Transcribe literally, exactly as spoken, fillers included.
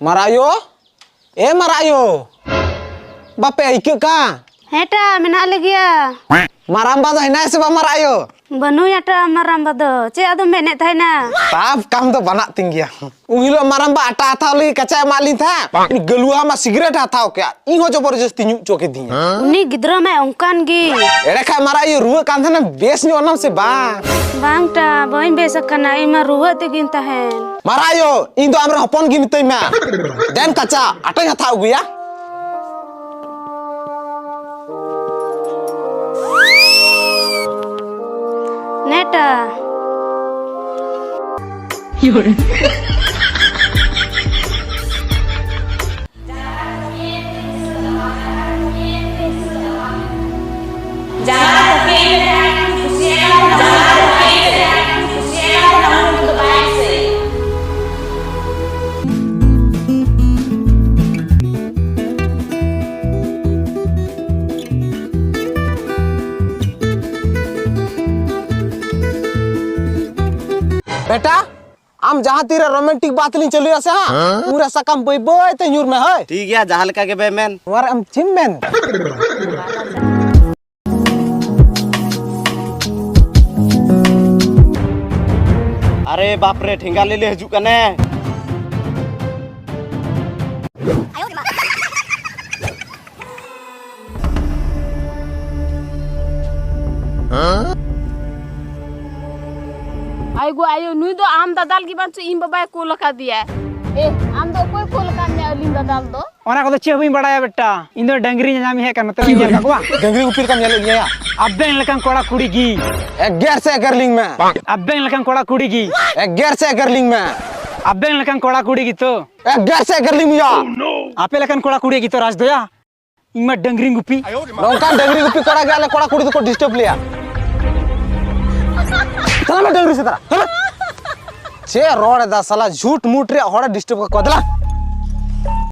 ᱢᱟᱨᱟᱜ ᱟᱭᱳ, ᱮ ᱢᱟᱨᱟᱜ ᱟᱭᱳ, ᱵᱟᱯᱮ ᱟᱹᱭᱠᱟᱹᱜ ᱠᱟᱱ? ᱦᱮᱸ ᱴᱟ, ᱢᱮᱱᱟᱜ ᱞᱮᱜᱮᱭᱟ᱾ ᱢᱟᱨᱟᱢᱵᱟ ᱫᱚ ᱦᱮᱱᱟᱭᱟ ᱥᱮ ᱵᱟᱝ ᱢᱟᱨᱟᱜ ᱟᱭᱳ? ᱵᱟᱹᱱᱩᱭᱟ ᱴᱟ ᱢᱟᱨᱟᱢᱵᱟ ᱫᱚ᱾ ᱪᱮᱫ ᱟᱫᱚᱢ ᱢᱮᱱᱮᱫ ᱛᱟᱦᱮᱱᱟ? ᱯᱟᱯ ᱠᱟᱢ ᱫᱚ ᱵᱟᱱᱟᱜ ᱛᱤᱧ ᱜᱮᱭᱟ᱾ ᱩᱱ ᱦᱤᱞᱳᱜ ᱢᱟᱨᱟᱢᱵᱟ ᱟᱴᱟ ᱦᱟᱛᱟᱣ ᱞᱟᱹᱜᱤᱫ ᱠᱟᱪᱟᱭ ᱮᱢᱟᱜ ᱞᱤᱧ ᱛᱟᱦᱮᱸᱫ, ᱩᱱᱤ ᱜᱟᱹᱞᱩᱣᱟ ᱢᱟ ᱥᱤᱜᱨᱮᱴ ᱦᱟᱛᱟᱣ ᱠᱮᱫᱼᱟ, ᱤᱧ ᱦᱚᱸ ᱡᱚᱵᱚᱨᱡᱚᱥᱛᱤ ᱧᱩ ᱦᱚᱪᱚ ᱠᱤᱫᱤᱧᱟ᱾ ᱩᱱᱤ ᱜᱤᱫᱽᱨᱟᱹ ᱢᱟᱭ ᱚᱱᱠᱟᱱ ᱜᱮ᱾ ᱮᱲᱮ ᱠᱷᱟᱡ ᱢᱟᱨᱟᱜ ᱟᱭᱳ, ᱨᱩᱣᱟᱹᱜ ᱠᱟᱱ ᱛᱟᱦᱮᱱᱟᱢ, ᱵᱮᱥ ᱧᱚᱜ ᱮᱱᱟᱢ ᱥᱮ ᱵᱟᱝ? ᱵᱟᱝ ᱴᱟ, ᱵᱟᱹᱧ ᱵᱮᱥ ᱟᱠᱟᱱᱟ, ᱤᱧ ᱢᱟ ᱨᱩᱣᱟᱹᱜ ᱛᱮᱜᱮᱧ ᱛᱟᱦᱮᱱ᱾ ᱢᱟᱨᱟᱜ ᱟᱭᱳ, ᱤᱧ ᱫᱚ ᱟᱢᱨᱮᱱ ᱦᱚᱯᱚᱱ ᱜᱮ ᱢᱤᱛᱟᱹᱧ ᱢᱮ᱾ ᱫᱮᱱ ᱠᱟᱪᱟ, ᱟᱴᱟᱧ ᱦᱟᱛᱟᱣ ᱟᱹᱜᱩᱭᱟ᱾ ᱱᱮᱴᱟ᱾ ᱵᱮᱴᱟ, ᱟᱢ ᱡᱟᱦᱟᱸ ᱛᱤᱨᱮ ᱨᱳᱢᱟᱱᱴᱤᱠ ᱵᱟᱛ ᱞᱤᱧ ᱪᱟᱹᱞᱩᱭᱟ ᱥᱮ ᱦᱟᱸᱜ, ᱩᱱᱨᱮ ᱥᱟᱠᱟᱢ ᱵᱟᱹᱭ ᱵᱟᱹᱭ ᱛᱮ ᱧᱩᱨ ᱢᱮ, ᱦᱳᱭ᱾ ᱴᱷᱤᱠ ᱜᱮᱭᱟ, ᱡᱟᱦᱟᱸ ᱞᱮᱠᱟ ᱜᱮ ᱵᱮ ᱢᱮᱱ᱾ ᱱᱚᱣᱟ ᱨᱮ ᱟᱢ ᱪᱮᱫ ᱮᱢ ᱢᱮᱱ? ᱟᱨᱮ ᱵᱟᱯ ᱨᱮ, ᱴᱷᱮᱸᱜᱟ ᱞᱮᱞᱮ ᱦᱤᱡᱩᱜ ᱠᱟᱱᱮ᱾ ᱟᱭ ᱜᱳ ᱟᱭᱳ, ᱱᱩᱭ ᱫᱚ ᱟᱢ ᱫᱟᱫᱟᱞ ᱜᱮ ᱵᱟᱝ ᱪᱚ ᱤᱧ ᱵᱟᱵᱟᱭ ᱠᱳᱞ ᱟᱠᱟᱫᱮᱭᱟ᱾ ᱮ, ᱟᱢ ᱫᱚ ᱚᱠᱚᱭ ᱠᱳᱞ ᱟᱠᱟᱫ ᱢᱮᱭᱟ ᱟᱹᱞᱤᱧ ᱫᱟᱫᱟᱞ ᱫᱚ? ᱚᱱᱟ ᱠᱚᱫᱚ ᱪᱮᱫ ᱦᱚᱸ ᱵᱟᱹᱧ ᱵᱟᱲᱟᱭᱟ ᱵᱮᱴᱟ, ᱤᱧ ᱫᱚ ᱰᱟᱹᱝᱨᱤ ᱧᱮᱧᱟᱢᱤᱧ ᱦᱮᱡ ᱟᱠᱟᱱᱟ, ᱱᱚᱛᱮ ᱨᱮᱧ ᱧᱮᱞ ᱟᱠᱟᱫ ᱠᱚᱣᱟ᱾ ᱰᱟᱹᱝᱨᱤ ᱜᱩᱯᱤ ᱞᱮᱠᱟᱢ ᱧᱮᱞᱮᱫ ᱞᱤᱧᱟ ᱭᱟ? ᱟᱵᱮᱱ ᱞᱮᱠᱟᱱ ᱠᱚᱲᱟ ᱠᱩᱲᱤ ᱜᱮ᱾ ᱮᱜᱮᱨ ᱥᱮ ᱮᱜᱮᱨ ᱞᱤᱧ ᱢᱮ᱾ ᱟᱵᱮᱱ ᱞᱮᱠᱟᱱ ᱠᱚᱲᱟ ᱠᱩᱲᱤ ᱜᱮ᱾ ᱮᱜᱮᱨ ᱥᱮ ᱮᱜᱮᱨ ᱞᱤᱧ ᱢᱮ᱾ ᱟᱵᱮᱱ ᱞᱮᱠᱟᱱ ᱠᱚᱲᱟ ᱠᱩᱲᱤ ᱜᱮᱛᱚ᱾ ᱮᱜᱮᱨ ᱥᱮ ᱮᱜᱮᱨ ᱞᱤᱧ ᱭᱟ᱾ ᱟᱯᱮ ᱞᱮᱠᱟᱱ ᱠᱚᱲᱟ ᱠᱩᱲᱤ ᱜᱮᱛᱚ ᱨᱟᱡᱽ ᱫᱚᱭᱟ᱾ ᱤᱧ ᱢᱟ ᱰᱟᱹᱝᱨᱤ ᱜᱩᱯᱤ᱾ ᱱᱚᱝᱠᱟᱱ ᱰᱟᱹᱝᱨᱤ ᱜᱩᱯᱤ ᱠᱚᱲᱟ ᱜᱮ ᱟᱞᱮ ᱠᱚᱲᱟ ᱠᱩᱲᱤ ᱫᱚᱠᱚ ᱰᱤᱥᱴᱟᱨᱵ ᱞᱮᱭᱟ᱾ ᱪᱟᱞᱟᱜ ᱢᱮ ᱰᱟᱹᱝᱨᱤ ᱥᱮᱸᱫᱽᱨᱟ, ᱪᱟᱞᱟᱜ ᱢᱮ᱾ ᱪᱮᱫ ᱨᱚᱲ ᱮᱫᱟ ᱥᱟᱞᱟ, ᱡᱷᱩᱴ ᱢᱩᱴ ᱨᱮᱭᱟᱜ ᱦᱚᱲᱮ ᱰᱤᱥᱴᱟᱨᱵ ᱠᱟᱠᱚᱣᱟ, ᱫᱮᱞᱟ᱾